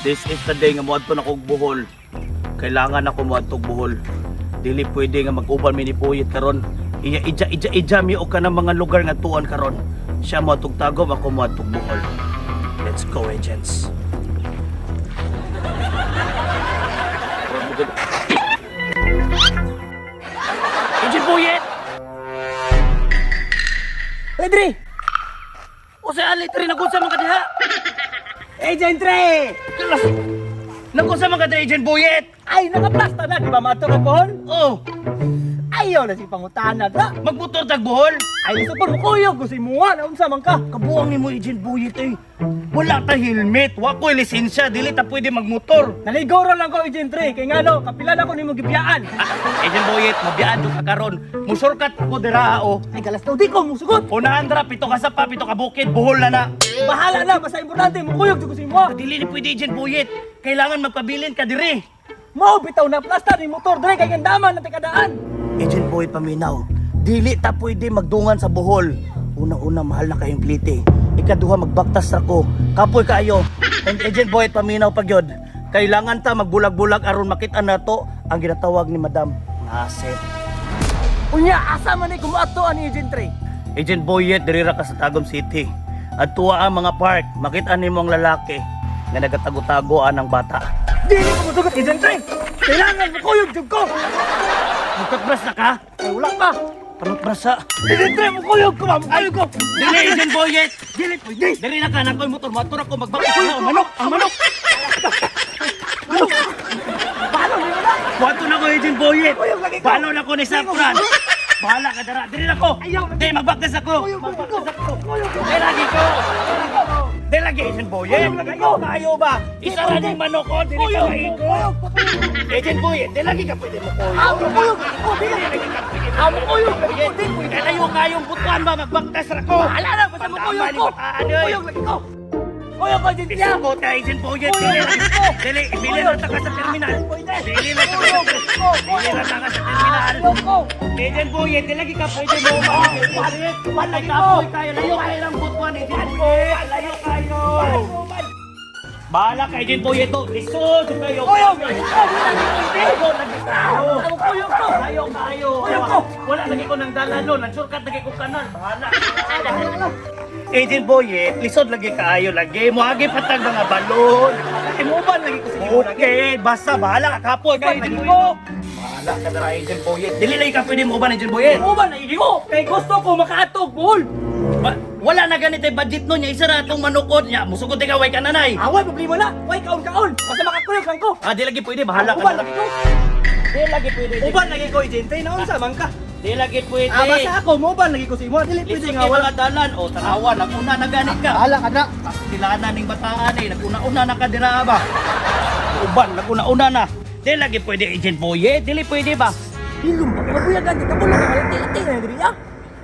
This is the day nga moadto na kog Bohol. Kailangan ako moadto og Bohol. Dili pwede nga mag-uban mi ni Puyit karon. Iya ija ija ija mi og kanang mga lugar nga tuon karon. Siya moadtog Tagum, ako moadtog Bohol. Let's go, agents. Agent Puyit! Pedri! O sa ali tri nagunsa man ka diha? Agent Tre! Kalas. Nagunsa man ka diha, Agent Puyit? Ay, nakaplasta na, di ba mato ka Bohol? Oh, Ayaw na si pangutana na. magmotor tag Bohol. Ay, gusto pa kuyog ko si Mua, naunsa man ka. Kabuang ni mo, Agent Buyit eh. Wala ta helmet, wa ko'y lisensya, dili ta pwede magmotor. Naligoro lang ko, Agent Tre, kay ngano, kapila na ko nimo gibiyaan. Ah, Agent Buyit, mabiyaan jud ka karon. Musurkat ako dira o. Ay, galas daw, di ko musugot. Unahan dra, pito ka sapa, pito ka bukid, buhol na na. Bahala na, basta importante, mukuyog jud ko si Mua. Dili ni pwede, Agent Buyit. Kailangan magpabilin ka diri. Mao bitaw na plasta ni motor dre kay gandaman na tikadaan. Agent Boy paminaw, dili ta pwede magdungan sa Bohol. Una-una, mahal na kayong plite. Ikaduha, magbaktas ra ko. Kapoy kaayo. And Agent Boy paminaw pag yun. Kailangan ta magbulag-bulag aron makita nato ang ginatawag ni Madam Naset. Unya, asa man ni kumaadto ani Agent Tre? Agent Boyet, diri ra ka sa Tagum City. At tuwa ang mga park, makita nimo ang lalaki nga nagatago-tago ang bata. Dili ko musugot, Agent Tre. Kailangan mukuyog jud ko. Magtutbras na ka? Ay, wala pa. Panutbras sa. Agent Tre, mukuyog ko ba? Mukuyog ko. Dili, Agent Boyet! Dili pwede. Diri na ka, nakoy motor, motor ako, magbaktas na ang manok, ang manok! Paano ni mo na? Kwato na ko, Agent Boyet! Kuyog lagi ko. Balo na ko ni Safran! Bahala ka dara, diri na ko! Ayaw, lagi. Di, magbaktas ako! Kuyog lagi ko. Magbaktas ako! Kuyog Di lagi ko! Di lagi, Agent Boyet! Kuyog lagi ko. Kayo ba? Isa ra ning manok ko, dili ka Kuyog, maigo! kuyog, Agent Boyet, di lagi ka pwede mo kuyo. Ah, mukuyog lagi ko. Dili. Dili lagi ka pwede mo Ah, mukuyog lagi ko. Di pwede. Kalayo kayong butuan ba, magbaktas ra ko! Bahala na, basta mukuyog ko. Mukuyog lagi ko. Kuyog ko, Agent Tre. Isugo ta, Agent Boyet. Kuyog Dili lagi ko. Dili, ibili na ta ka sa terminal. Dili na ta ka sa Dili na ta ka sa terminal. Kuyog ko. Agent Boyet, di lagi ka pwede mo. Wala Ay, ko. kapoy kayo. Layo kayo ng butuan, Agent Boyet. Layo kayo. Bahala ka, Agent Boyet. To. Lisod kayo. Kuyog lagi ko. Dili lagi pwede. Layo lagi kayo. Ah, mukuyog ko. Layo kayo. Kuyog ko. Wala lagi ko ng dala nun. Ang shortcut lagi ko kanal. Bahala. Agent Boyet, lisod lagi kaayo lagi. Muagi patag mga balon. Ay, muuban lagi ko sa inyo. Okay, basta bahala ka kapoy ka, Uban Agent lagi Boyet. ko. Bahala ka dara, Agent Boyet. Dili lagi ka pwede mo uban, Agent Boyet. Muuban lagi ko. Kay gusto ko makaatog, buhol. Ba, wala na ganito yung budget nun. Niya, isa na itong manukod niya. Musugod ka, way ka nanay. Away, problema na. Way kaon-kaon. Basta makakuyog lang ko. Ah, di lagi pwede, bahala ka Uban na. lagi ko. Di lagi pwede. Uban lagi ko, Agent Tre. Naunsa man ka. Di lagi pwede. Ah, basta ako, muuban lagi ko sa imo. Dili pwede Lisod nga kay wala. mga dalan. O, tanawa, naguna na ganit ka. Bahala ka na. Kailangan ning bataan eh. Naguna-una na ka dira ba? Uban, naguna-una na. Di lagi pwede, Agent Boyet. Dili pwede ba? Hilom ba? Mabuyagan ka kabulong ka malati-lati na diri ah.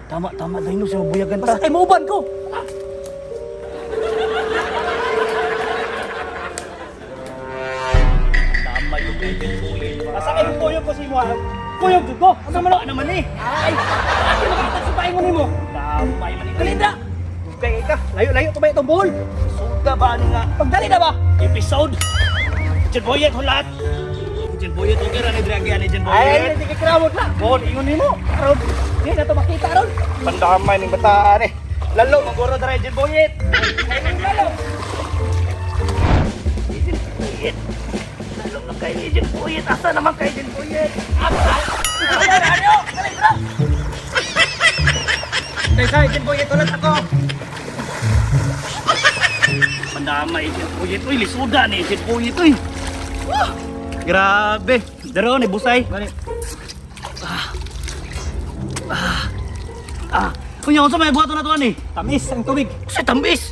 Tama, tama. Dahil no, sa mabuyagan ta. Basta kay muuban ko. Tama yung Agent Boyet. Basta kay mukuyog ko sa imo. ah. Kuyog jud ko. Asa man Tama naman eh. Ay, ate makatag sa paingon nimo. Tama man eh. Kalinda. Kay ka, layo-layo to ba itong buhol? Suga ba ani nga Pagdali na ba? episode? Agent Boyet, hulat! Agent Boyet, okay ra ni Dragian, Agent Ay, Boyet. hindi kay kramot na. Bon, ingon nimo. Karon, di na to makita ron. Pandamay ning bataan eh. Lalo, maguro dara Agent Boyet. Ay, lalo. Agent Boyet. Lalo lang kay Agent Boyet. Asa naman kay Agent Boyet? Ano? Dali, tara. Teka, Agent Boyet, ulit ako. Pandamay, Agent Boyet. Uy, lisuda ni Agent Boyet, uy. Wah! Grabe. Daro ni Busay. Gani. Ah, kunya unsa may buhaton na to ani? Tamis ang tubig. Sa tambis.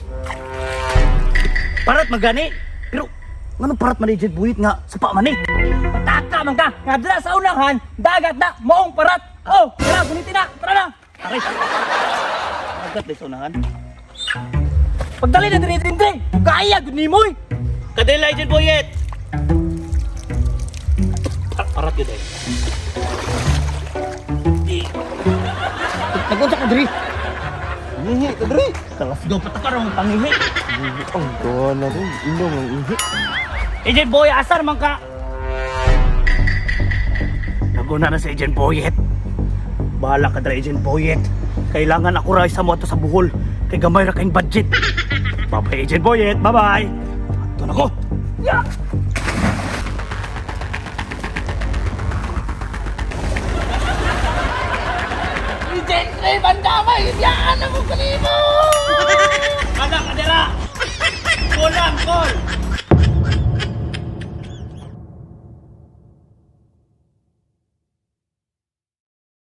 Parat magani. Pero ngano parat man Agent Boyet nga sapa man eh. Pataka man ka. Nga dira sa unahan, dagat na, maong parat. Oh, tara, gunitin na. Tara na. Aray. Agat sa unahan. Pagdali na diri diri. Kaya gud nimo. oy. Kadela Agent Boyet. Parat yun eh. Nagunsa ka diri. Ngihi ka diri. Kalas go pataka ra mong pangihi. Ang tuwa na rin. Ilong ang ihi. Agent Boy, asar man ka? Naguna na si Agent Boyet. Bahala ka dra, Agent Boyet. Kailangan ako ra sa mo ato sa Bohol. Kay gamay ra kayong budget. Bye-bye, Agent Boyet. Bye-bye. Ato na ko. Yeah! Agent Ray, bandamay! Iyaan na mo kanimo!